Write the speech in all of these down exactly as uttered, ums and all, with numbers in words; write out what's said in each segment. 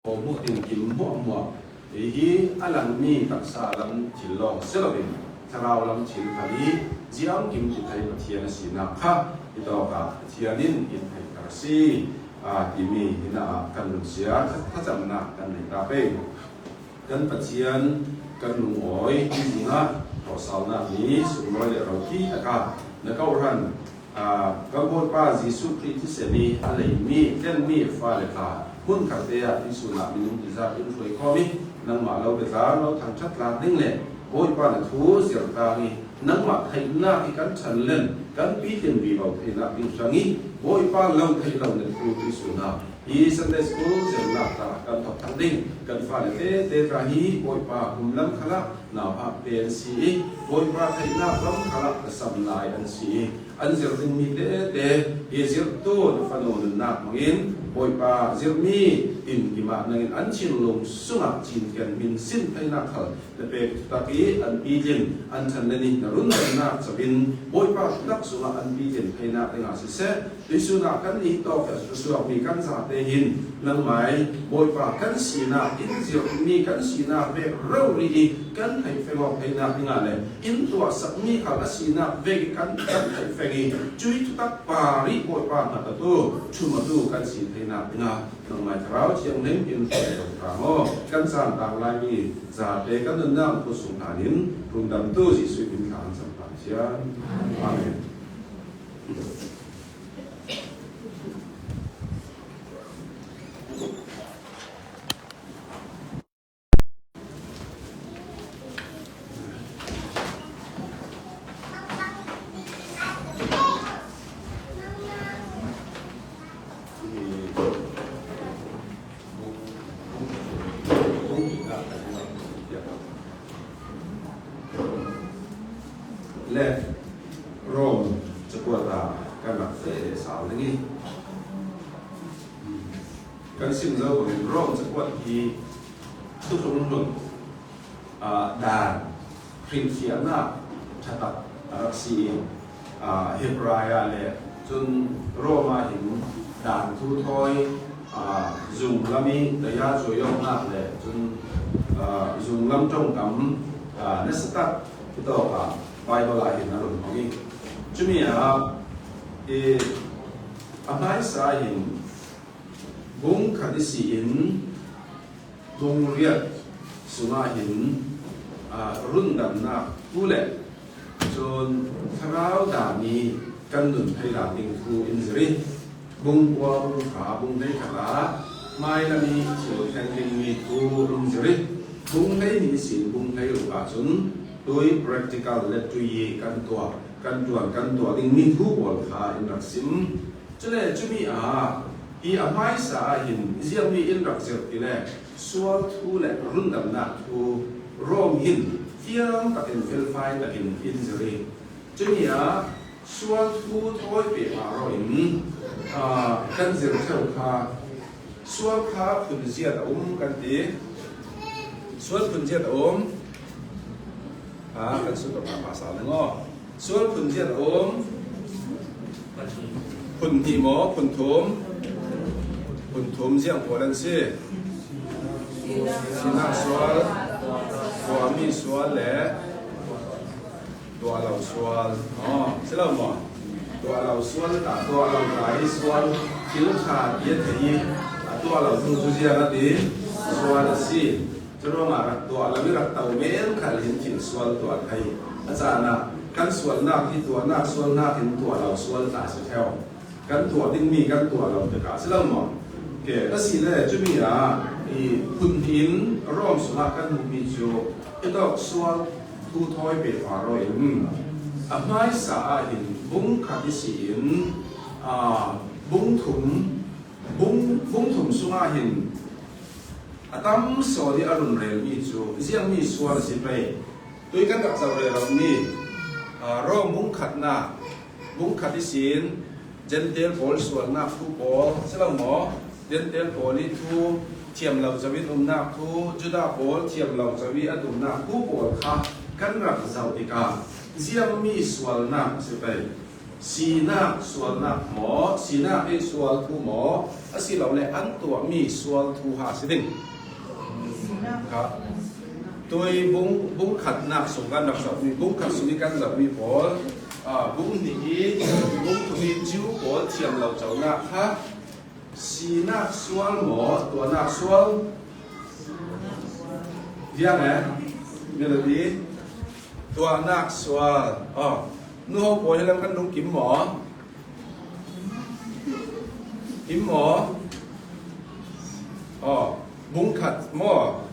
Khaw hmuh ding kim hmuahhmuah hi a langmi taksa lam thil lawng si loin thlarau lam thil khal hi ziangkim ti thei Pathian a sinak kha i tawkah Pathian in in theih thar a si, a timi hinah kan lungsiat tha-, thahatna kan nei ta pei. Kan Pathian kan lungawi hi zingah thawhsalnak ni sunglawi le ropi taka na kohhran, aa, kan Bawipa Jesuh Khrih thisen i a leimi, tlenmi fale kha hmun khatte ah tuisun ah minung tizat in hruai khawm i nangmah lo biatlang, lo thangṭhat tlak ding le Bawipa na thu zir tlang i nangmah theihnak hi kan ṭhan len kan pitlin vivo theinak ding hrang i Bawipa lo theih lo na thu tuisun ah hi Sunday School zirnak tla kan thawk thang ding kan fale tete tla hi Bawipa kum lam khalah nauhak te an si i Bawipa theihnak lam khalah ka sam lai an si i an zir ding mi tete hi zirtu na fanu nunnak hmangin Bawipa zirmi in kimah nangin an thinlung sungah cinken min sin theinak khal na pek thutak i an pitlin an ṭhan le nih na rundamnak cabin Bawipa thutak sungah an pitlin theinak dingah siseh, tuisun ah kan nih tawk a suakmi kan zate hin nangmai Bawipa kan sinak in zirmi kan sinak vek rori i kan theih feng awk theinak dingah le in tuahsakmi khal a sinak vek i kan, kan theih feng i cui thutak par i Bawipa hmat a tu thum a tu kan si theinak dingah nangmai Thlarau Thianghlim in hruai lo ta maw? Kan caan tang lai mi zate kan nunnak khutsung hlan in rundamtu Jesuh min thla an cam ta cian. Amen. Le Rom cakuat ah kan rak feh sal ding i kan sim zo bangin Rom cakuat hi Thuthung hlun, aa, dan hrilhfiahnak ṭha tak a rak si i, aa, Hebrai ah le cun Rom ah hin dan thu thawi, aa, zunglam i daya cuai awknak le cun, aa, zunglam ṭongkam, aa, nasa tak i tawk ah Baibal ah hin a run hmang i cumi ah i a hmaisa ah hin bung khat i si in bung riat sungah hin, aa, rundamnak thu le cun thlarau dan i kan nun thei dan ding thu in zir i bung kua, bung kha, bung hleikhat ah hmailam i thil thleng dingmi thu in zir i bung hleihnih ihsin bung hleiruk ah cun tui practical le tui i kan tuah, kan ṭuan, kan tuah dingmi thu pawl kha in rak sim. Cule cumi ah hi a hmaisa ah hin ziangmi in rak zirh ti le sual thu le rundamnak thu Rom hin fiang takin felfai takin in zir i cumi ah sual thu thawi pehpah rawh in, aa, kan zir ṭheu kha sual kha phunziat a um kan ti. Sual phunziat a um. Aa, kan sut pahpah sal ding aw. Sual phunziat a um. Phun hnih maw, phun thum? Phun thum ziang pawl an si. Sinah sual, khuami sual le tuah lo sual. Aw, si lo maw? Tuah lo sual ta, tuah lo ta hi sual thil ṭha bia thei i a tuah lo hnu cu ziang a ti sual a si. Curuangah rak tuah lo i rak to men khal hin thil sual tuah thei. A caan ah kan sualnak hi tuahnak sualnak hin tuah lo sual ta si ṭheu. Kan tuah dingmi kan tuah lo tikah si lo maw? Ke, asile cumi ah i phun hnih in Rom sungah kan hmuhmi cu i tawk sual thu thawi pehpah rawh in a hmaisa ah hin bung khat i si in, aa, bung thum, bung, bung thum sungah hin a tam sawn i a run relmi cu ziangmi sual a si pei. Tui kan rak zoh rero mi, aa, Rom bung khatnak, bung khat ihsin Jentail pawl sualnak thu pawl si lo maw? Jentail pawl i thu thiam lo co in umnak thu, Judah pawl thiam lo co i an umnak thu pawl kha kan rak zoh tikah ziangmi sualnak a si pei. Sinak sualnak maw, sinak hi sual thu maw, a si lo le an tuahmi sual thu ha si ding. Kha. Tui bung, bung khatnak sung kan rak zohmi, bung khat sung i kan zohmi pawl, ah, bung hnih i, bung thum i Jew pawl thiam lo conak kha. Sinak sual maw, tuahnak sual? Viang eh? Melody? Tuahnak sual. Oh, nuho pawl hilam kan lungkim maw? Kim maw? Oh, bung khat maw?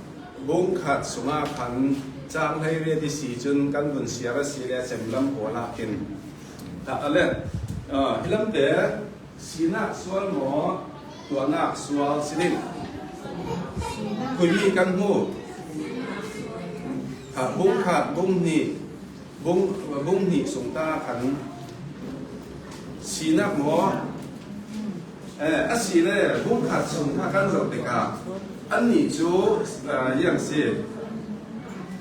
Bung khat sungah khan cang hleiriat i si cun kan vun siar a si le cemlam pawl ah khin. Ta a le, ah, hilamte sinak sual maw? Tuahnak sual si ding. Khuimi kan hmu. Ah, bung khat, bung hnih, bung, bung hnih sung ta khan sinak maw? Eh, a si le bung khat sung kha kan zoh tikah annih cu, ah, ziang si.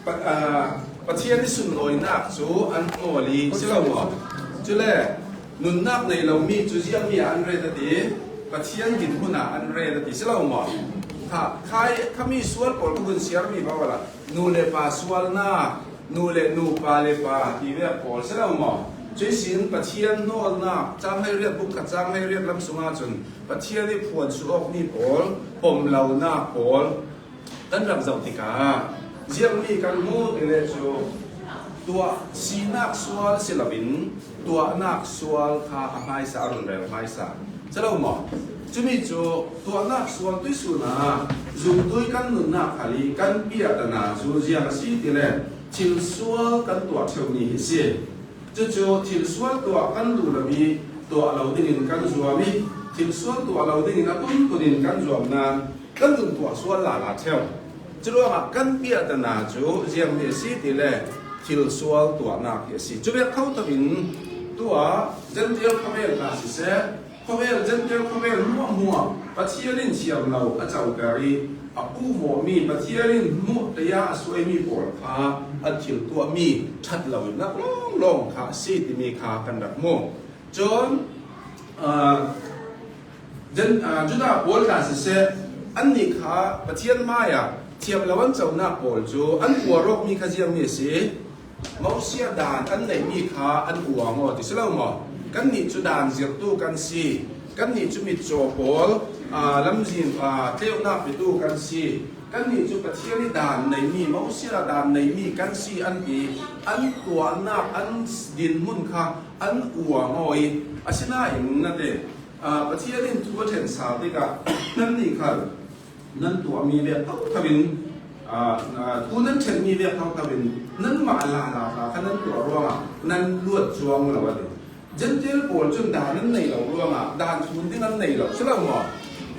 Pa-, ah, Pathian i sunlawinak cu an nawl i si lo maw? Cule nunnak nei lomi cu ziangmi ah an ret a ti, Pathian dinhmun ah an ret a ti si lo maw? Kha, khai, khami sual pawl ka vun siarmi paoh la, nu le pa sualnak, nu le nu, pa le pa ti vek pawl si lo maw? Cuihsin Pathian hnawlnak, cang hleiriat, bung khat cang hleiriat lam sungah cun Pathian i phuan suh awkmi pawl, pom lonak pawl, kan rak zoh tikah ziangmi kan hmuh ti le cu tuah sinak sual si loin tuahnak sual kha a hmaisa, a run rel hmaisa. Si lo maw? Cumi cu tuahnak sual tuihsun ah zumtui kan nunnak khal i kan piahtana cu ziang a si ti le thil sual kan tuah ṭheumi hi si. Cucu thil sual tuah kan duh lo i tuah lo dingin kan zuam i thil sual tuah lo dingin a tuntunin kan zuam nain kan vun tuah sual lala ṭheu. Curuangah kan piahtana cu ziangmi a si ti le thil sual tuahnak hi a si. Cu vek thotho in tuah Gentile khuavel hna siseh, khuavel, Gentile khuavel hmuahhmuah Pathian in thiam lo a coter i a puhmawhmi, Pathian in hmuh taya a suaimi pawl kha an thil tuahmi ṭhat loin nak lawnglawng kha a si timi kha kan rak hmu. Cun, aa, Jen-, aa, Judah pawl hna siseh, annih kha Pathian hmaiah thiam lo an conak pawl cu an uar awkmi kha ziangmi a si. Mosiah daan an neihmi kha an uang aw ti si lo maw? Kannih cu daan zirhtu kan si. Kannih cu mitcaw pawl, aa, lamzin, aa, tleuhnak petu kan si. Kannih cu Pathian i daan neimi, Mosiah daan neimi kan si an ti. An tuahnak, an dinhmun kha an uang aw i, asinain na ti. Aa, Pathian in thu a ṭhen sal tikah nannih khal nan tuahmi vek thotho in, aa, aa, thu nan ṭhenmi vek thotho in nanmah lala kha nan tuah ruangah nan luat cuang lo a ti. Gentile pawl cun daan an nei lo ruangah daan thlun ding an nei lo si lo maw?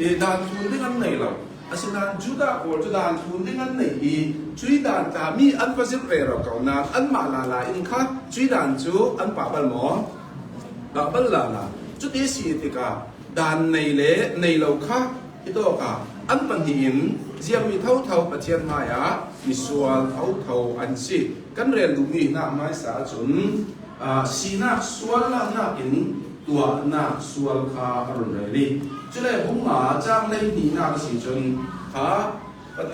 Eh, daan thlun ding an nei lo. Asinain Judah pawl cu daan thlun ding an nei i cui daan tla mi an va zirh rero ko nain anmah lala in kha cui daan cu an pah bal maw? Pah bal lala. Cuti si tikah daan nei le nei lo kha hitawkah an pahnih in ziangmi thotho Pathian hmaiah misual thotho an si. Kan rel duhmi hna hmaisa ahcun, aa, sinak sual laknak in tuahnak sual kha a run rel i, cule bung nga cang hleihnihnak a si cun kha,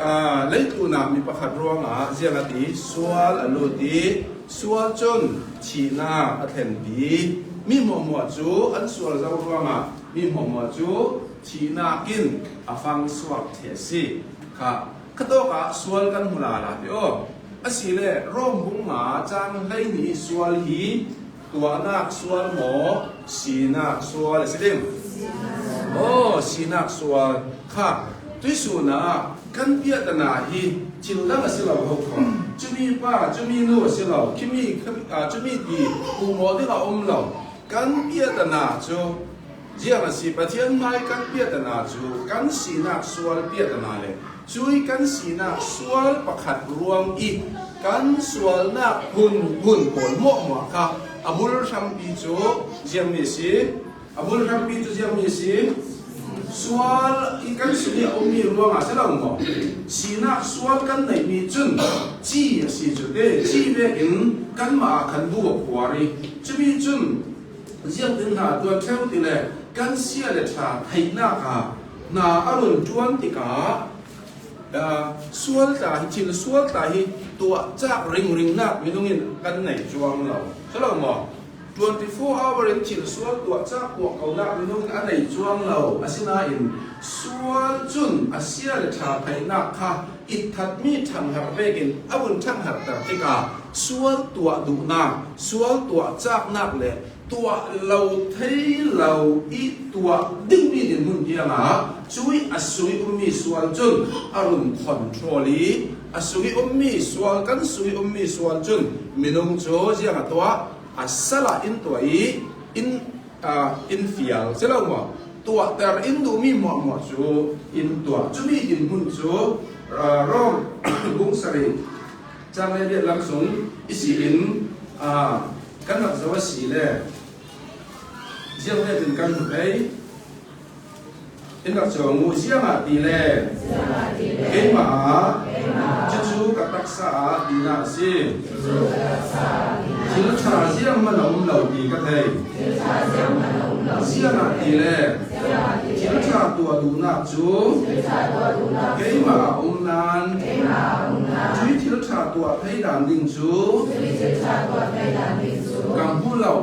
aa, leitlunah mi pakhat ruangah ziang a ti, sual a lut i, sual cun thihnak a thlenpi. Mi hmuahhmuah cu an sual zo ruangah mi hmuahhmuah cu thihnak in a fangsuak ṭheh a si. Kha, khatawkah sual kan hmu lala ti aw. Asile Rom bung nga cang hleihnih sual hi tuahnak sual maw, sinak sual a si ding? Aw, sinak sual kha tuihsun ah kan piahtana hi thil dang a si lo ho kho. Cumi pa, cumi nu a si lo, khimi, khami, aa, cumi ti puhmawh ding a um lo. Kan piahtana cu ziang a si, Pathian hmai kan piahtana cu kan sinak sual piahtana le cui kan sinak sual pakhat ruang i kan sualnak hun, hun pawl hmuahhmuah kha a bul hrampi cu ziangmi a si. A bul hrampi cu ziangmi a si. Sual i kan sungih a ummi ruangah si lo maw? Sinak sual kan neihmi cun ci a si cu te, ci vekin kanmah ah khan bu a khuar i cumi cun Ziangtin hna a ṭuan ṭheu ti le kan sia le ṭha theihnak ah hna a run ṭuan tikah, aa, sual tla hi, thil sual tla hi tuah cak ringringnak minung in kan nei cuang lo. Si lo maw? Twenty four hour in thil sual tuah cak tuah konak minung in a nei cuang lo. Asinain sual cun a sia le ṭha theihnak kha itthatmi ṭhanghar vekin a vun ṭhanghar ter tikah sual tuah duhnak, sual tuah caknak le tuah lo thei lo i tuah dingmi dinhmun tiangah cui a sung i ummi sual cun a run control i a sung i ummi sual, kan sung i ummi sual cun minung cu ziang a tuah, a sal ah in tuah i in, aa, in fial si lo maw? Tuahter in duhmi hmuahhmuah cu in tuah. Cumi dinhmun cu, aa, Rom bung sarih cang le riat lam sung i si in, aa, kan rak zoh a si le ziang vekin kan hmu thei. In rak cawng u, ziangahtile keimah ah cucu ka taksa ah tinak a si. Thil ṭha zianghman a um lo ti ka thei. Ziangahtile thil ṭha tuah duhnak cu keimah ah um nain, cui thil ṭha tuah thei dan ding cu ka hmu lo.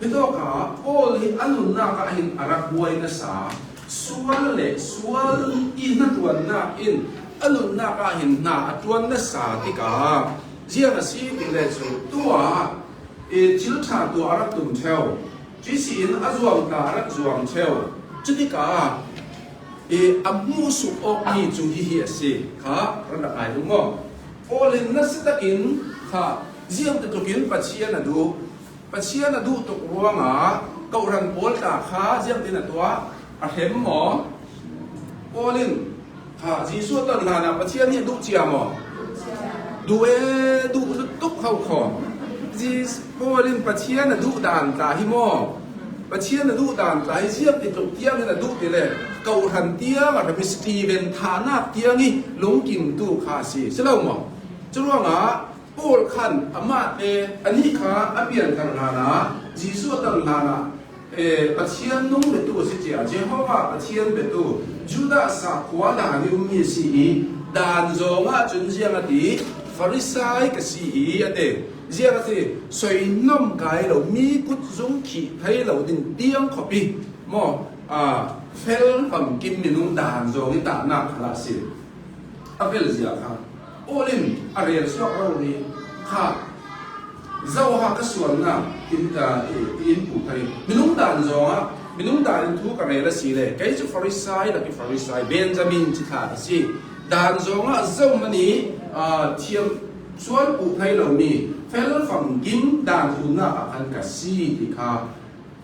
Hitawkah Paul hi a nunnak ah hin a rak buai nasa, sual le sual i hnaṭuannak in a nunnak ah hin hna a ṭuan nasa tikah ziang a si ti le cu tuah, i, thil ṭha tuah a rak tum ṭheu, cuih si in a zuam tla a rak zuam ṭheu. Cutikah, i, a hmuhsuk awkmi cu hihi a si kha rak ngai maw? Paul in nasa takin kha ziangtlukin Pathian a duh. Pathian a duh tuk ruangah kawhhran pawl tla kha ziangtin a tuah? A hrem maw? Paul in kha Jesuh a ton hlanah Pathian hi a duh cia maw? Duh e, duh tuk hau kho. Jes-, Paul in Pathian a duh dan tla hi maw? Pathian a duh dan tla hi ziangtin tuk tiang in a duh ti le kawhhran tiang a hrem i Stephen thahnak tiang i lungkimtu kha a si, si lo maw? Curuangah Paul khan amah te anih kha a pianthar hlanah, Jesuh a ton hlanah, eh, Pathian nung biatu a si cia, Jehovah Pathian biatu, Judah sakhua dan i ummi a si i, dan zong ah cun ziang a ti, Farisai ka si i, a ti. Ziang a ti, soi hnawm kai lo, mi kut zung khih thei lo ding tiang khawpi maw, a, fel famkim minung dan zong i tahnak khalah a si. A velzia kha Paul in a rel suak rori kha, zo ha ka sualnak in, ah, i, i in pu thei. Minung dan zongah, minung dan in thu ka rel a si le, kei cu Farisai lak i Farisai, Benjamin cithla ka si. Dan zongah zohman i, ah, thiam sual pu thei lomi, fel famkim dan umnak ah khan ka si ti kha,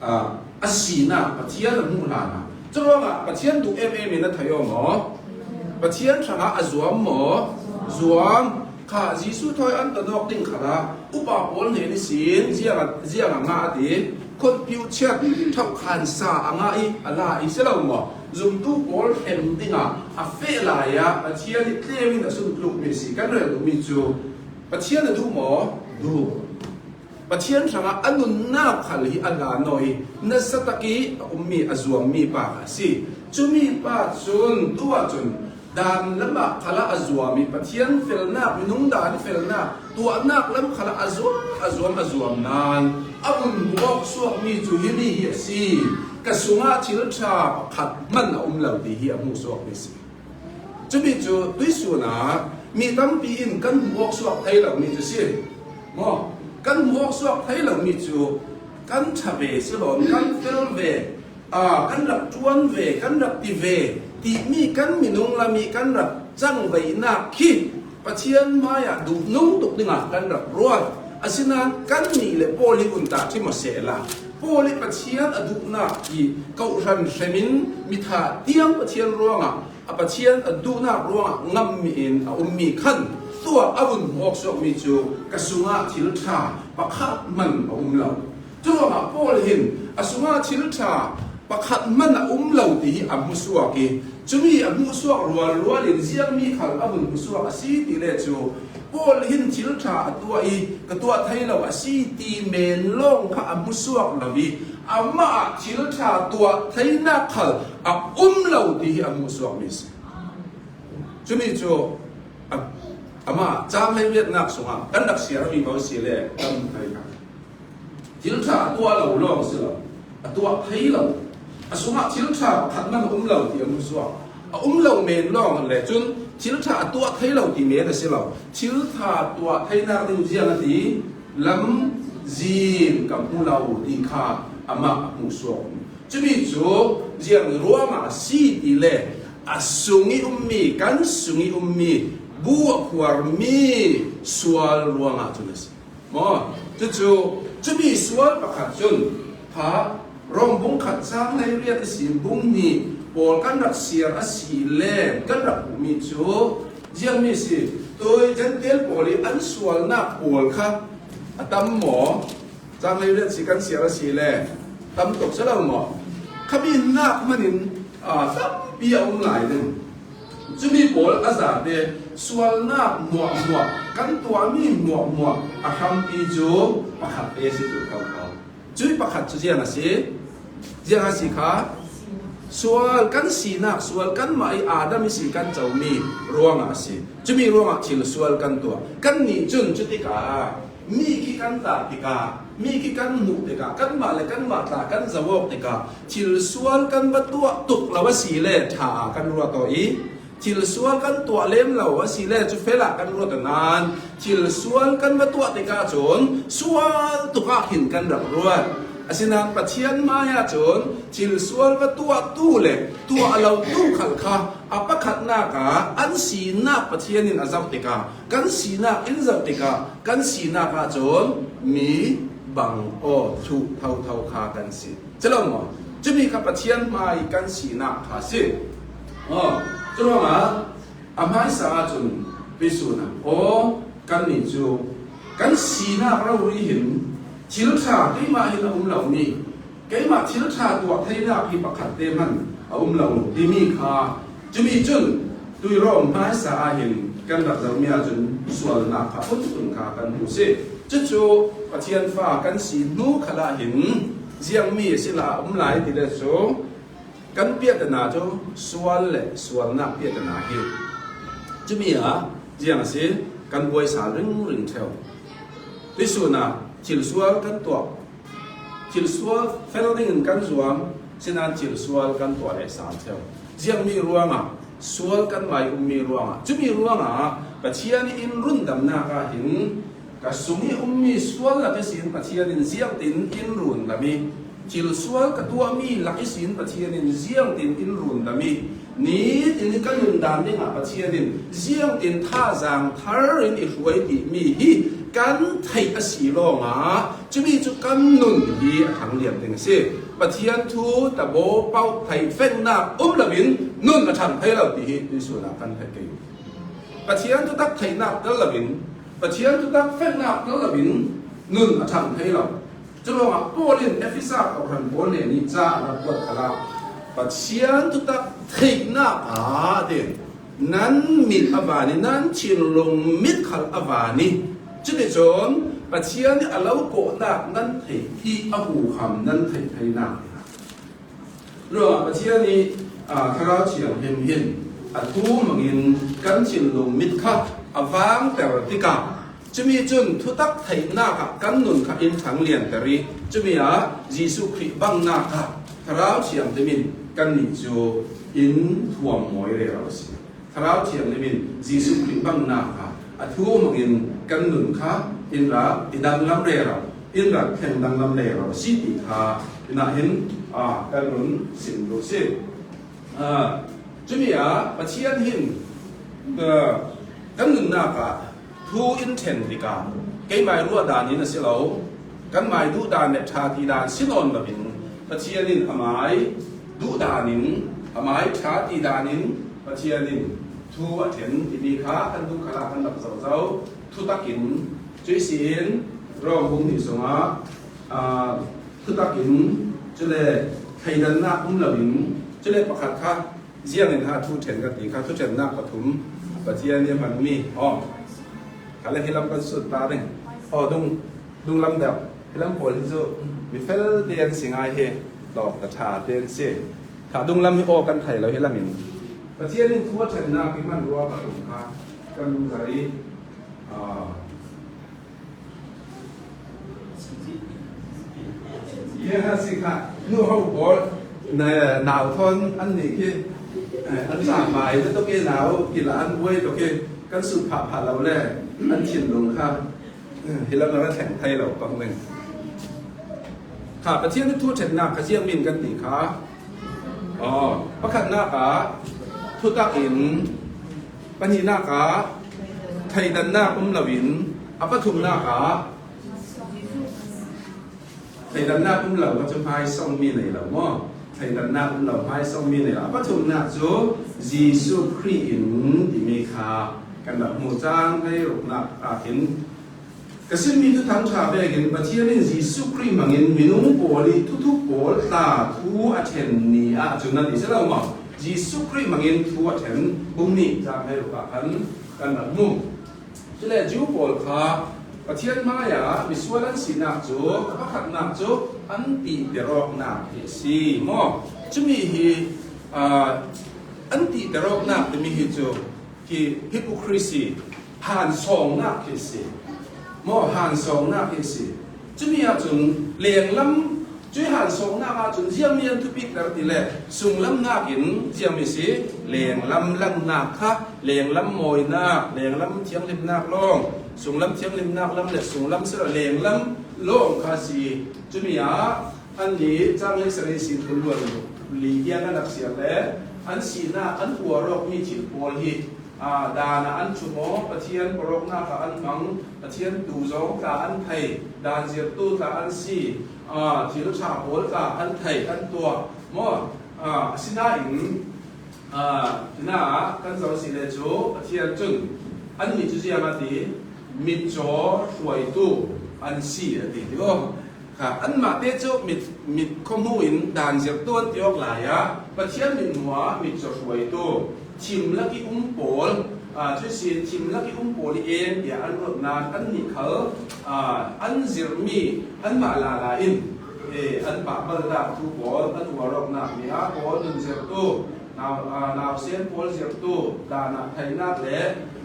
ah, a sinak Pathian a hmuh hlanah, curuangah Pathian duh em em in a thei aw maw? Pathian hrangah a zuam maw? Zuam. Kha Jesuh thawi an ton awk ding khalah upa pawl hnen ihsin ziang a, ziang a ngah a ti, khonpiuh chiat thauhkhan sa a ngah i a la i si lo maw? Zumtu pawl hrem dingah a feh lai ah Pathian i tlem in a suntlukmi a si. Kan rel duhmi cu Pathian a duh maw? Duh. Pathian hrangah a nunnak khal hi a hlan aw i, nasa tak i a ummi, a zuammi pa kha a si. Cumi pa cun tu ahcun dan lamah khalah a zuam i, Pathian felnak, minung dan felnak, tuahnak lam khalah a zuam, a zuam, a zuam nain a vun hmuh awk suakmi cu himi hi a si. Ka sungah thil ṭha pakhat hman a um lo ti hi a hmuh suakmi a si. Cumi cu tuihsun ah mi tampi in kan hmuh awk suak thei lomi cu si. Maw? Kan hmuh awk suak thei lomi cu kan ṭha ve si lawm, kan fel ve, aa, kan rak ṭuan ve, kan rak ti ve timi kan minung lam i kan rak cangveihnak khi Pathian hmaiah duhnung tuk dingah kan rak ruat. Asinain kannih le Paul hi un ta ṭhim aw sehla, Paul i Pathian a duhnak hi kawhhran hremin mitha tiang Pathian ruangah a Pathian a duhnak ruangah ngammi in a ummi khan tuah a vun hmuh awk suakmi cu ka sungah thil ṭha pakhat hman a um lo. Curuangah Paul hin a sungah thil ṭha pakhat hman a um lo ti hi a hmuhsuak i, cumi a hmuhsuak rualrual in ziangmi khal a vun hmuhsuak a si ti le cu Paul hin thil ṭha a tuah i, ka tuah thei lo a si ti men lawng kha a hmusuak lo i, amah ah thil ṭha tuah theinak khal a um lo ti hi a hmusuak mi si. Cumi cu a, amah cang hleiriatnak sungah kan rak siar mi ko si le kan hmu thei kha. Thil ṭha a tuah lo lawng si lo, a tuah thei lo, a sungah thil ṭha pakhat man a um lo ti a hmusuak. A um lo men lawng le cun thil ṭha a tuah thei lo ti men a si lo. Thil ṭha tuah theinak ding ziang a ti, lamzin ka hmu lo ti kha amah a hmusuak. Cumi cu ziang ruangah a si ti le a sung i ummi, kan sung i ummi bu a khuarmi sual ruangah cun a si. Maw? Cucu, cumi sual pakhat cun, kha, Rom bung khat cang hleiriat a si, bung hnih pawl kan rak siar a si le kan rak hmuhmi cu ziangmi si. Tui Gentile pawl i an sualnak pawl kha a tam maw? Cang hleiriat si kan siar a si le tam tuk si lo maw? Khami hnak hmanin, aa, tampi a um lai ding. Cumi pawl a zate sualnak hmuahhmuah, kan tuahmi hmuahhmuah a hrampi cu pakhat te si tu kho kho. Cui pakhat cu ziang a si? Ziang a si kha? Sual kan sinak, sual kanmah i Adam i si kan comi ruangah a si. Cumi ruangah thil sual kan tuah. Kannih cun cutikah mi khi kan tah tikah, mi khi kan hmuh tikah, kanmah le kanmah tla kan zoh awk tikah, thil sual kan va tuah tuk lo a si le ṭha ah kan ruat aw i, thil sual kan tuah lem lo a si le cu fel ah kan ruat aw nain, thil sual kan va tuah tikah cun sual tuk ah khin kan rak ruat. Asinain Pathian hmaiah cun thil sual va tuahtu le tuah lotu khal kha a pakhatnak ah an sinak Pathian in a zoh tikah, kan sinak in zoh tikah, kan sinak ah cun mi bang aw thluh thotho kha kan si. Si lo maw? Cumi kha Pathian hmai kan sinak kha si. Aw, curuangah a hmaisa ahcun tuisun ah, aw, kannih cu kan sinak rori hin thil ṭha keimah hin a um lomi, keimah thil ṭha tuah theinak hi pakhat te hman a um lo timi kha, cumi cun tui Rom hmaisa ah hin kan rak zohmi ahcun sualnak kha phunphun kha kan hmu si. Cucu Pathian fa kan si hnu khal ah hin ziangmi a si la a um lai ti le cu kan piahtana cu sual le sualnak piahtana hi. Cumi ah ziang a si, kan buai sal ringring ṭheu. Tuisun ah thil sual kan tuah, thil sual fel dingin kan zuam, sinain thil sual kan tuah le sal ṭheu. Ziangmi ruangah, sual kanmah i ummi ruangah, cumi ruangah Pathian i in rundamnak ah hin ka sung i ummi sual lak ihsin Pathian in ziangtin in rundam i, thil sual ka tuahmi lak ihsin Pathian in ziangtin in rundam i, nitin i ka nundan dingah Pathian in ziangtin thazaang thar in i hruai timi hi kan theih a si lawngah, cumi cu kan nun hi a ṭhang liam ding a si. Pathian thu tabaw pauh theih fengnak um loin nun a ṭhang thei lo ti hi tuisun ah kan theih kei. Pathian thutak theihnak tel loin, Pathian thutak fengnak tel loin nun a ṭhang thei lo. Curuangah Paul in Efesa khuahran pawl hnenih ca a rak kuat khalah Pathian thutak theihnak ah a ti, nan mit a van i, nan thinlung mit khal a van i, cuticun Pathian i a lo kawhnak nan theih hi a huham nan theih theinak hi. Ruangah Pathian i, aa, Thlarau Thianghlim hin a thu hmangin kan thinlung mit kha a vangter tikah, cumi cun thutak theihnak ah kan nun kha in ṭhang lianter i, cumi ah Jesuh Khrih banghnak ah Thlarau Thianghlim in kannih cu in thuam mawi rero a si. Thlarau Thianghlim in Jesuh Khrih banghnak ah a thu hmangin kan nun kha in rak i danglam rero, in rak thleng danglam rero a si ti kha in ah hin, aa, kan run sim duh si. Aa, cumi ah Pathian hin, aa, kan nunnak ah thu in ṭhen tikah keimai ruah dan in a si lo, kanmai duh dan le ṭha ti dan si nawn loin Pathian in amai duh dan in, amai ṭha ti dan in Pathian in thu a ṭhen timi kha kan duh khalah kan rak zoh zo. Thutak in, cuihsin Rom bung hnih sungah, aa, thutak in, cule thleidannak um loin, cule pakhat kha, ziangin ha thu ṭhen ka ti kha, thu ṭhennak pathum Pathian nih a hmanmi. Aw. Kha le hi lam kan sut ta ding. Aw, dung, dung lam deuh. Hi lam pawl hi cu mi fel te an si ngai hi. Tawk ta ṭha te an si. Kha dung lam hi aw kan thei lo hi lam in. Pathian in thu a ṭhennak hi hman rua pathum kha kan zari. Aa, Ye ha si kha, nu ho pawl, na, nau thawn an nih khi, eh, an cak mai na tuk i nau, ki la an buai tuk khi, kan sut phah phah lo le, an thinlung kha, eh, hi lam na kan thleng thei lo pang ning. Kha, Pathian thu ṭhennak kha ziang min kan ti kha. Aw, pakhatnak ah, thutak in, pahnihnak ah, thleidannak um lo in, a pathumnak ah, Thleidannak um lo kha cu hmaisawngmi nei lo maw? Thleidannak um lo hmaisawngmi nei lo. A pathumnak cu Jesuh Khrih in timi kha kan rak hmu cang hei ruknak ah hin ka simmi Thuthang ṭha vekin Pathian in Jesuh Khrih hmangin minung pawl i thuthuk pawl tla thu a ṭhen ni ah cun nan ti si lo maw? Jesuh Khrih hmangin thu a ṭhen bung nih cang hei ruk ah khan kan rak hmu. Cule Jew pawl kha Pathian hmaiah misual an sinak cu a pakhatnak cu an tihter awknak hi a si maw? Cumi hi, aa, an tihter awknak timi hi cu hi hypocrisy, hansawngnak hi a si. Maw, hansawngnak hi a si. Cumi ahcun lenglam Cuih hansawngnak ahcun ziangmi an thupiter ti le sunglam hnakin ziangmi si, lenglam langnak kha, lenglam mawinak, lenglam thianghlimnak lawng, sunglam thianghlimnak lam le sunglam si lo lenglam lawng kha si. Cumi ah annih cang hleisarih sin kul luan li tiang an rak siar le an sinak an uar awkmi thil pawl hi Aa, dan ah an ṭhum aw, Pathian pawlawknak ah an hmang, Pathian tu zong tla an thei, dan zirtu tla an si, aa, thil ṭha pawl tla an thei, an tuah maw? Aa, asinain, aa, hina kan zoh a si le cu Pathian cun annih cu ziang a ti, mitcaw hruaitu an si a ti, ti aw. Kha, anmahte cu mit, mit khuahmu in dan zirtu an ti awk lai ah Pathian mithmuh ah mitcaw hruaitu, thim lak i um pawl, aa, cuih sin thim lak i um pawl i en tiah an ruat nain annih khal, aa, an zirhmi anmah lala in, ee, an pahbalnak thu pawl, an uar awknak mi ah pawl nun zirtu, nau, aa, nausen pawl zirtu, dan ah theinak le,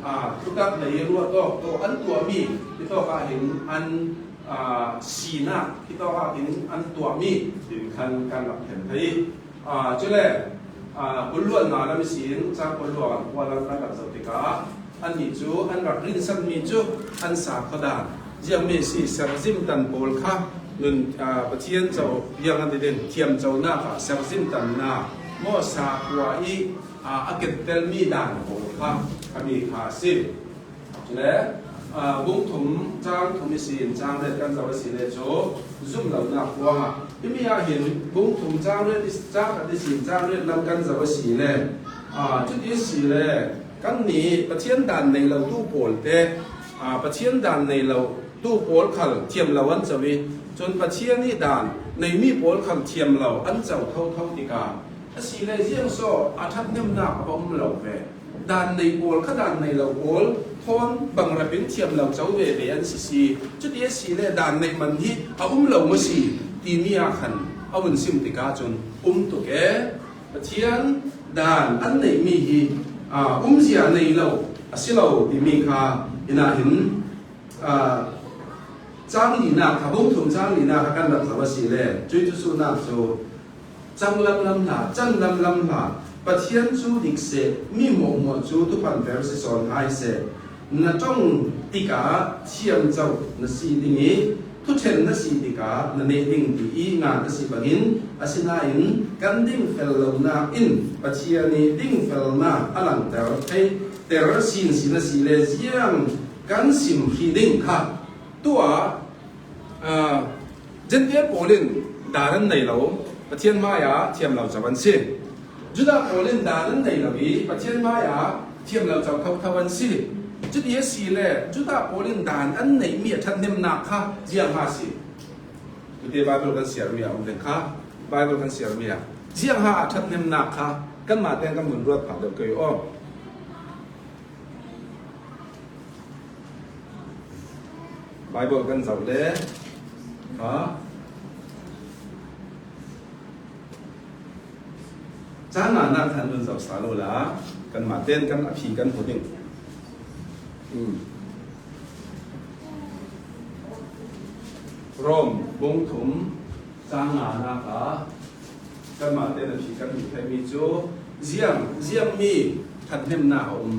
aa, thutak lei ruat awk tu an tuahmi hi tawk ah hin an aa, sinak hi tawk ah hin an tuahmi tin khan kan rak thlen thei. Aa, cule, aa, kul luan nga lam ihsin, cang kul luan kua lam kan rak zoh tikah annih cu an rak rinsanmi cu an sa khuadan ziangmi a si, serhzim tan pawl kha nun, aa, Pathian co, ziang an ti din thiamconak ah serhzim tannak maw, sa khua i, aa, a kettelmi dan pawl kha a mi kha a si. Cule, aa, bung thum, cang thum ihsin cang riat kan zoh a si le cu, zum lonak puang ah. Himi ah hin, bung thum, cang riat, cang khat ihsin cang riat lam kan zoh a si le, aa, cuti a si le, kannih Pathian dan nei lo tu pawl te, aa, Pathian dan nei lo tu pawl khal thiam lo an co i, cun Pathian i dan neimi pawl khal thiam lo an co thotho tikah, a si le ziang saw a ṭhathnemnak a va um lo ve. Dan nei pawl kha dan nei lo pawl thawn bangrep in thiam lo co veve an si si. Cuti a si le dan neih man hi a um lo maw si timi ah khan a vun sim tikah cun um tuk e. Pathian dan an neihmi hi, aa, umzia nei lo a si lo timi kha hinah hin Aa, cang linak kha, bung thum cang linak kha kan rak zoh a si le, cuih thusuhnak cu cang lamlam hlah, can lamlam hlah, Pathian cu dik seh, mi hmuahhmuah cu thuphanper si sawn hai seh. Na ṭong tikah thiamcoh na si ding i, thuṭhen na si tikah na neh ding ti i ngan a si bangin, asinain kan dingfel lonak in Pathian i dingfelnak a langter thei, ter sin sin a si le ziang kan sim hrih ding kha. Tuah, aa, Gentile pawl in dan an nei lo, Pathian hmaiah thiam lo co an si. Judah pawl in dan an nei lo i Pathian hmaiah thiam lo co thotho an si. Cuti a si le Judah pawl in dan an neihmi a ṭhathnemnak kha ziang ha si. Tute Bible kan siarmi ah um ding kha, Bible kan siarmi ah ziang ha a ṭhathnemnak kha kanmah te kan vun ruat phah deuh kei aw. Bible kan zoh le, ha? Cang nganak khan run zoh sa lo la, kanmah ten kan a phi kan hmu ding. Hmm. Rom bung thum cang nganak ah kanmah ten a phi kan hmu theimi cu ziang, ziang mi ṭhathnemnak a um.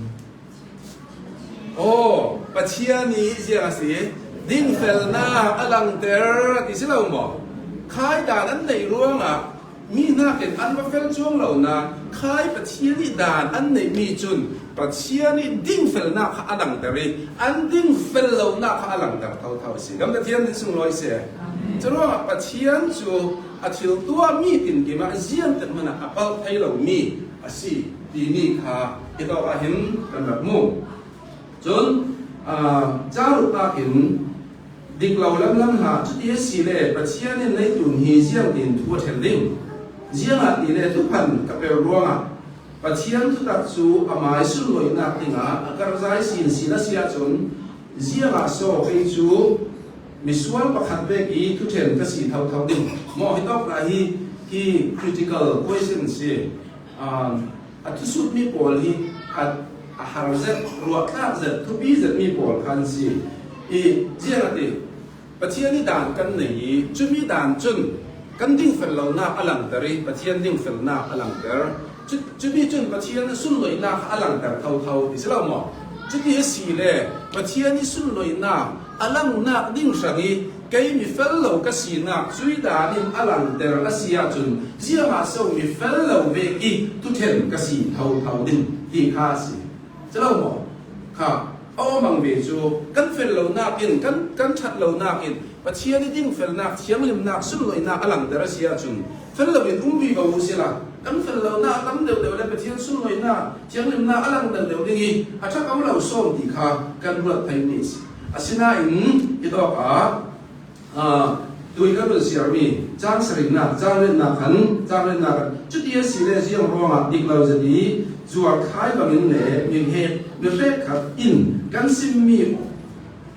Aw, Pathian nih ziang a si, dingfelnak a langter ti si lo maw? Khai daan an neih ruangah mi hnakin an va fel cuang lo nain, khai Pathian nih daan an neihmi cun Pathian nih dingfelnak kha a langter i, an dingfel lonak kha a langter thotho a si. Kan Pathian nih sunglawi seh. Curuangah Pathian cu a thil tuahmi tinkim ah ziangtik hmanh ah a palh thei lomi a si timi kha hitawk ah hin kan rak hmu. Cun, aa, ca ruknak in dik lo lamlam hlah, cuti a si le Pathian in leitlun hi ziangtin thu a ṭhen ding? Ziangahtile thuphan ka pe ruangah Pathian thutak cu amai sunloihnak dingah a karhzai sinsin a si ahcun, ziangah so kei cu misual pakhat vek i thuṭhen ka si thotho ding? Maw, hitawk dah hi, hi critical question si. Um, a thusutmi pawl hi a, a har zet, ruahtlak zet, thupi zetmi pawl kha an si. I, ziangahtile Pathian ih daan kan nei i, cumi daan cun kan dingfel lonak a langter i, Pathian dingfelnak a langter. Cu, cumi cun Pathian sunloihnak a langter thotho ti si lo maw? Cuti a si le Pathian ih sunloihnak a langnak ding hrang i, kei mi fel lo ka sinak cuih daan in a langter a si ahcun, ziangah so mi fel lo vek i thuṭhen ka si thotho ding ti kha a si. Si lo maw? Kha, a awmang ve cu kan fel lonak in, kan, kan ṭhat lonak in Pathian ih dingfelnak, thianghlimnak, sunloihnak a langter a si ahcun, fel loin um vivo u sila, kan fel lonak a tam deuhdeuh le Pathian sunloihnak, thianghlimnak a lang deuhdeuh ding i a ṭha ko lo sawm ti kha kan ruat theimi a si. Asinain hitawk ah, aa, tui kan run siarmi cang sarihnak, cang riatnak khan, cang riatnak khan, cuti a si le ziang ruangah dik lo zet i zuar khai bangin le mi hek, mi hrekkhat in kan simmi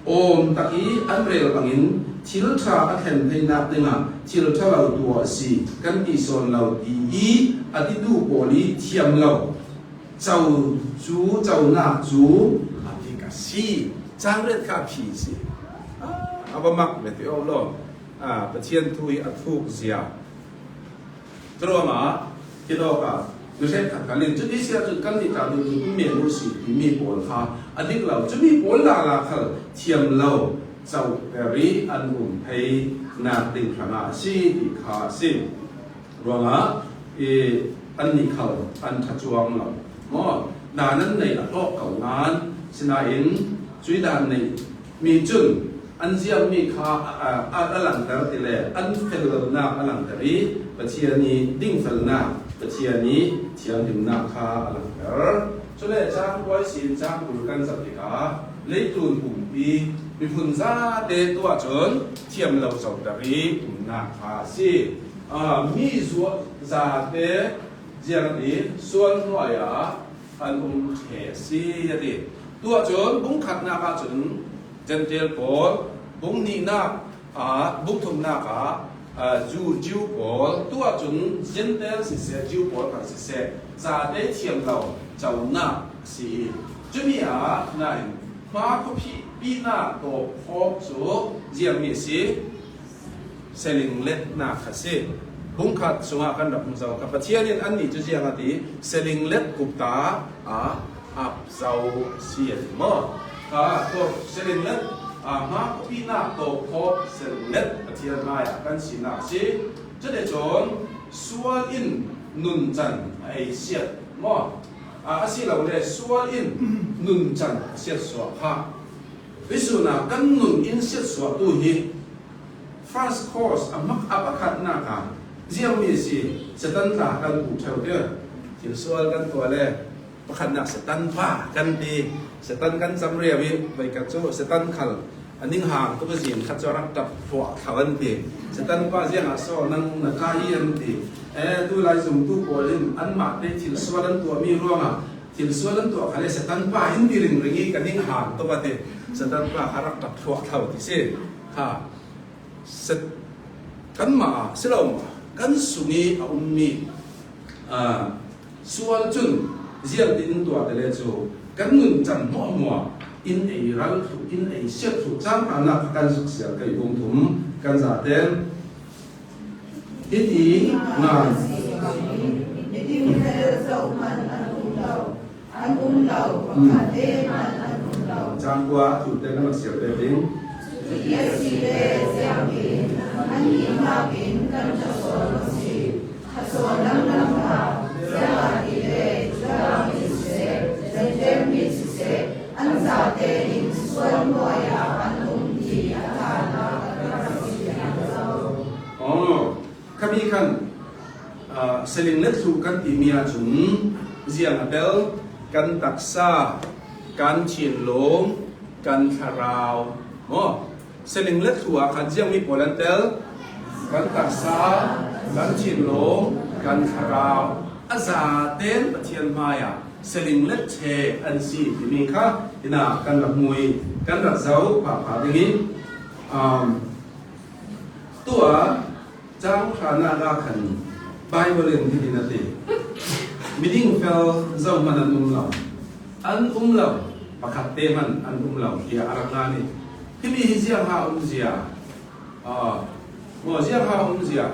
awm tak i an rel bangin thil ṭha a thlen theinak dingah thil ṭha lo tuah a si kan ti sawn lo ti i a titu pawl i thiam lo co cu, conak cu a dik a si. Cang riat kha a phi si. A, a va mak ve ti awk law. A, Pathian thu hi a thuk zia. Curuangah, hitawk ah, mi hrekkhat kha ling. Cuti si ahcun kan nih ta ding in um men u si timi pawl kha a dik lo. Cumi pawl lala khal thiam lo, coter i an um theinak ding hrangah a si ti kha a si. Ruangah i annih khal an ṭha cuang lo. Maw? Daan an neih a hlawk ko nain, sinain cuih daan neih mi cun an ziangmi kha a, a, a langter ti le an fel lonak a langter i Pathian i dingfelnak, Pathian i thianghlimnak kha a langter. Cule cang kuai sin cang kul kan zoh tikah leitlun pumpi miphun zate tuah cun thiam lo coter i umnak kha a si. Aa, mi zuah zate ziang i sual hnuai ah an um ṭheh a si, a ti. Tuah cun bung khatnak ah cun Gentile pawl, bung hnihnak, aa, bung thumnak ah, aa, Jew, Jew pawl, tuah cun Gentile siseh, Jew pawl kha siseh, zate thiam lo conak a si i, cumi ah nain hma khuapi pinak tawp khawk cu ziangmi a si. Selinglet nak kha si. Bung khat sungah kan rak hmu zo kha. Pathian in annih cu ziang a ti, selinglet kup ta a ap zo a si a ti maw? Kha, tawp selinglet, a, hma khuapi nak tawp khawk selinglet Pathian hmai ah kan sinak a si. Cuticun cun sual in nuncan a ei siat maw? A, asilole sual in nuncan a siatsuah kha. Cuihsun ah kan nun in siatsuahtu hi first cause a hmak a pakhatnak ah ziangmi a si, Satan tla kan puh ṭheu te. Thilsual kan tuah le pakhatnak Satan pa kan ti. Satan kan cam riau i voikhat cu Satan khal a ninghang tuk zin khat cu a rak ṭap hluah thlau an ti. Satan pa ziangah so nang na kai i an ti. Eh, tulai zumtu pawl in anmah te thilsual an tuahmi ruangah Thil sual an tuah kha le Satan pa in ti ringring i ka ning hang to ka ti. Satan pa kha rak tak thuak thau ti si. Ha. Set, kanmah ah si lo maw, kan sung i a ummi, ah, sual cun ziangtin tuah te le cu kan nuncan hmuahhmuah in ei ral thluh, in ei siat thluh cang hranak kha kan rak siar kai bung thum kan zaten. Hiti ngan. An um lo, pakhat te hman an um lo. Cang kua thute kan rak siar pek ding. Cuti a si le ziangtin an ihnak in kan ṭha sawn a si. Ṭha sawn dangdang hna, ziangahtile Judah mi siseh, Jentail mi siseh, an zate in sual hnuai ah an um ti a ṭhanak kan rak si. Aw. Khami khan, aa, saling let thluh kan timi ahcun ziang a tel, kan taksa, kan thinlung, kan thlarau maw? Saling let thluh ah khan ziangmi pawl an tel, kan taksa, kan thinlung, kan thlarau. A zaten Pathian hmaiah saling let ṭhe an si timi kha hinah kan rak hmu i kan rak zoh phapha ding i, um, tuah Cang hranak ah khan Baibal in hiti in a ti, miding fel zohman an um lo, an um lo, pakhat te hman an um lo tiah a rak ngan i, himi hi ziang ha um zia? Aa, maw ziang ha um zia?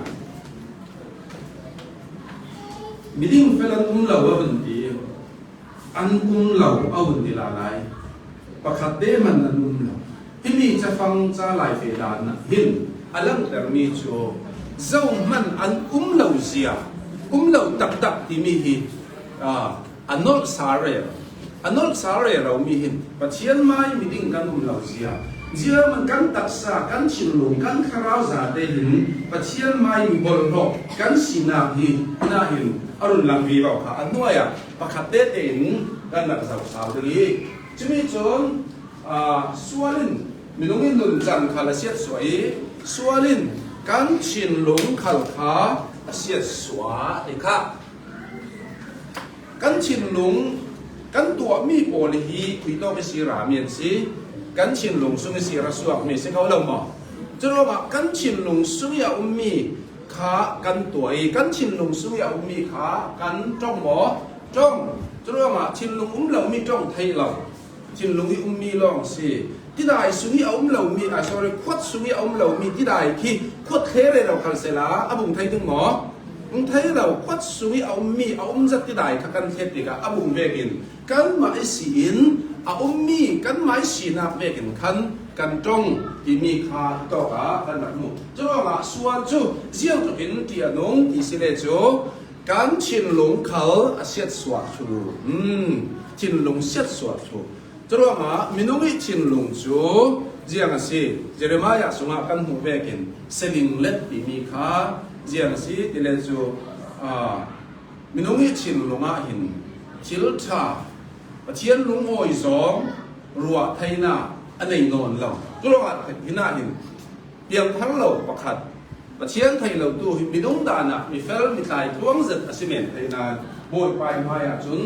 Miding fel an um lo a vun ti. An um lo a vun ti lai lai. Pakhat te hman an um lo. Himi cafang ca lai feh dan ah hin a langhtermi cu zohman an um lo zia, um lo taktak timi hi, aa, a nolh sal rero. A nolh sal rero mi hin Pathian mai miding kan um lo zia. Ziahman kan taksa, kan thinlung, kan thlarau zate hin Pathian mai mi bawlhhlawh kan sinak hi nahin a run lang vivo kha a hnuai ah pakhat tete in kan rak zoh sau ding i, cumi cun, aa, sual in minung in nuncan khal a siatsuah i, sual in kan thinlung khal kha a siatsuah ti kha. Kan thinlung kan tuahmi pawl hi khuitawk i si rami an si, kan thinlung sung i si ra suakmi si kho lo maw? Curuangah kan thinlung sung i a ummi kha kan tuah i, kan thinlung sung i a ummi kha kan ṭong maw? Ṭong. Curuangah thinlung um lomi ṭong theih lo. Thinlung i ummi lawng si. Tidai sung i a um lomi, ah, sorry, khuat sung i a um lomi tidai khi khuat thler rero khal sehla a bung thei ding maw? Bung thei lo, khuat sung i a ummi, a um zat tidai kha kan thlet tikah a bung vekin kanmah i si in a ummi kanmah i sinak vekin khan kan ṭong timi kha hitawk ah kan rak hmu. Curuangah sual cu ziang tluk in ṭih a nung ti si le cu kan thinlung khal a siatsuah thlu. Hmm, thinlung siatsuah thlu. Curuangah minung i thinlung cu ziang a si. Jeremiah sungah kan hmuh vekin saling let timi kha ziang a si ti le cu, aa, minung i thinlung ah hin thil ṭha, Pathian lungawi zawng ruah theinak a nei nawn lo. Curuangah hinah hin piangthar lo pakhat, Pathian thei lotu hi minung dan ah mifel mitlai tluang zet a si men thei nain Bawipa i hmaiah cun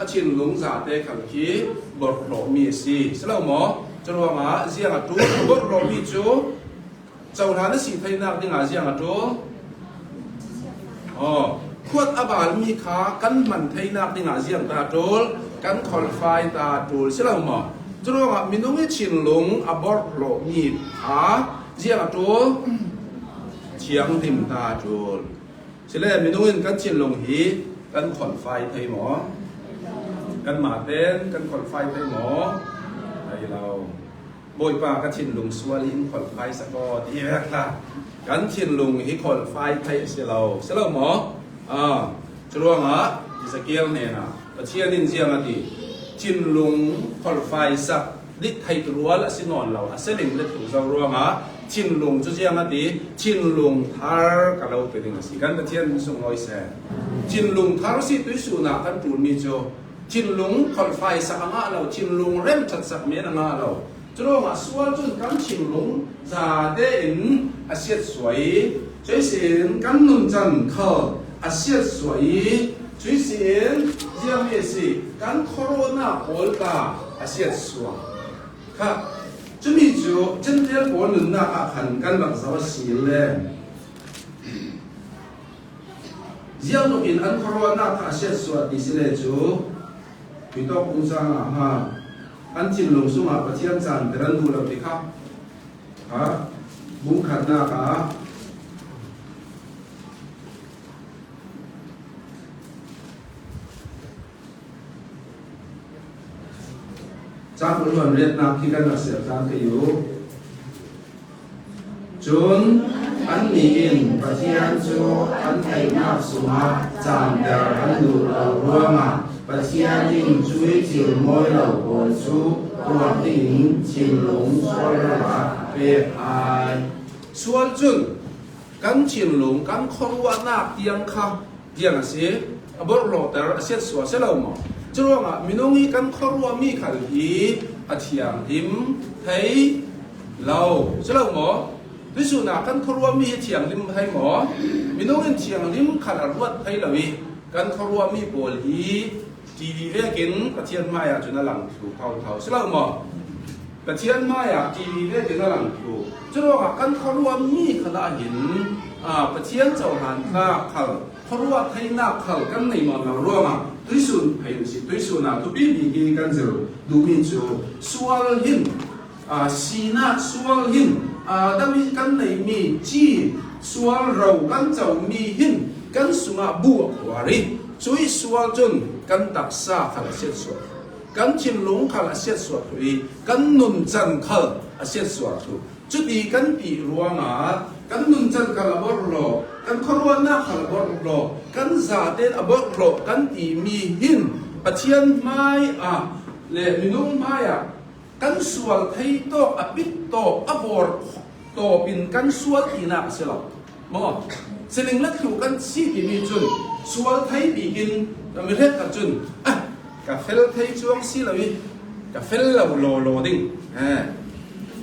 a thinlung zate khal khi bawrhhlawhmi a si. Si lo maw? Curuangah ziang a ṭul a bawrhhlawhmi cu cohlan a si theinak dingah ziang a ṭul? Aw, khuat a balmi kha kan hman theinak dingah ziang ta ṭul, kan kholhfai ta ṭul si lo maw? Curuangah minung i thinlung a bawrhhlawhmi kha ziang a ṭul? Thianghlim ta ṭul. Sile minung in kan thinlung hi kan kholhfai thei maw? Kanmah ten kan kholhfai thei maw? Thei lo. Bawipa, ka thinlung sual hi in kholhfai sak aw, ti hi vek hlah. Kan thinlung hi kholhfai thei a si lo, si lo maw? Aa, curuangah Ezekiel hnenah Pathian in ziang a ti, thinlung kholhfai sak dih theih rual a si nawn lo, a saling let thluh zo ruangah thinlung cu ziang a ti, thinlung thar ka lo pe ding a si. Kan Pathian in sunglawi seh. Thinlung thar si tuihsun ah kan ṭulmi cu thinlung kholhfai sak a ngah lo, thinlung remṭhat sak men a ngah lo. Curuangah sual cun kan thinlung zate in a siatsuah i, cuihsin kan nuncan khal a siatsuah i, Cuih si-in ziangmi a si, kan khuaruahnak pawl ta a siatsuah kha. Cumi cu Gentile pawl nunnak ah khan kan rak zoh a si le, ziangtluk in an khuaruahnak kha a siatsuah ti si le cu, Pitawk pungcang ah ha, an thinlung sungah Pathian caan ter an duh lo ti kha, ha, bungkhatnak ah Cang hluan riatnak khi kan rak siar tlang kei u. Cun annih in Pathian cu an theihnak sungah caamter an duh lo ruangah Pathian in cuih thil mawi lo pawl cu tuak dingin thinlung sual ral ah a pek hai. Sual cun kan thinlung, kan khuaruahnak tiang kha tiang a si, a borhlawhter, a siatsuah si lo maw? Curuangah minung i kan khuaruahmi khal hi a thianghlim thei lo si lo maw? Tuihsun ah kan khuaruahmi hi thianghlim thei maw? Minung in thianghlim khal a ruat thei lo i kan khuaruahmi pawl hi T V vekin Pathian hmaiah cun a lang thlu thotho si lo maw? Pathian hmaiah T V vekin a lang thlu. Curuangah kan khuaruahmi khalah hin, aa, Pathian cohlan tla khal, khuaruah theinak khal kan nei nawn lo ruangah tuihsun phei uhsi, tuihsun ah thupi bik hi kan zir duhmi cu sual hin, aa, sinak sual hin, aa, dam i kan neihmi ci sual ro kan comi hin kan sungah bu a khuar i cuih sual cun kan taksa khal a siatsuah. Kan thinlung khal a siatsuah thlu i kan nuncan khal a siatsuah thlu. Cuti kan ti ruangah kan nuncan khal a borhlawh, kan khuaruahnak khal a borhlawh, kan zaten a borhlawh kan timi hin Pathian hmaiah le minung hmaiah kan sual thei tawk, a pit tawk, a bor tawp in kan sual tinak a si lo. Maw, siling let thlu kan si timi cun sual thei bik in mi hrekkhat cun, "Ah, ka fel thei cuang si lo i ka fel lo lawlaw ding, eh,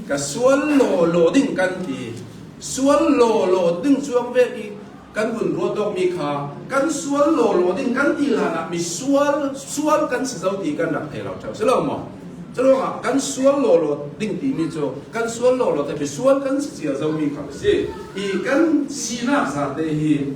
ka sual lawlaw ding," kan ti. Sual lawlaw ding cuang vek i kan vun ruat awkmi kha kan sual lawlaw ding kan ti hlanah mi sual, sual kan si zo ti kan rak thei lo ṭheu si lo maw? Curuangah kan sual lawlaw ding timi cu kan sual lawlaw thei, mi sual kan si cio zomi kha a si. Hi kan sinak zate hi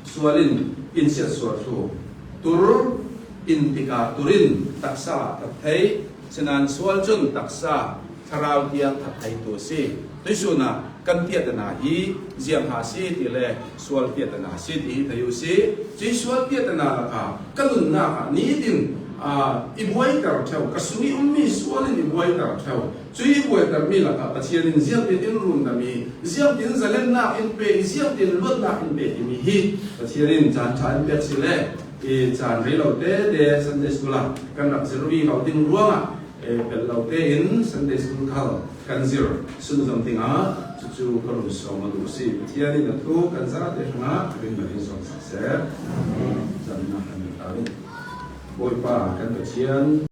sual in in siatsuah thlu. Tur in tikah tur in taksa ah that thei. Sinan sual cun taksa thlarau tiang that theitu a si. Tuihsun ah kan tiatana hi ziang ha si ti le sual tiatana si ti hi thei uhsi. Cuih sual tiatana lakah ka nunnak ah nitin, aa, i buaiter ṭheu, ka sung i ummi sual in i buaiter ṭheu. Cuih i buaitermi lakah Pathian in ziangtin in rundam i, ziangtin zalennak in pe i, ziangtin luatnak in pe timi hi Pathian in caan ṭha in pek si le, i caan rei lo tete Sunday school ah kan rak zirmi lo ding ruangah, eh, pelh lo tein Sunday school khal kan zir sunzom dingah cucu ka run sawm a duh si. Pathian in a thu kan zate hrangah a rinman in sawm sak seh. Zannak kan ta in. Bawipa kan Pathian.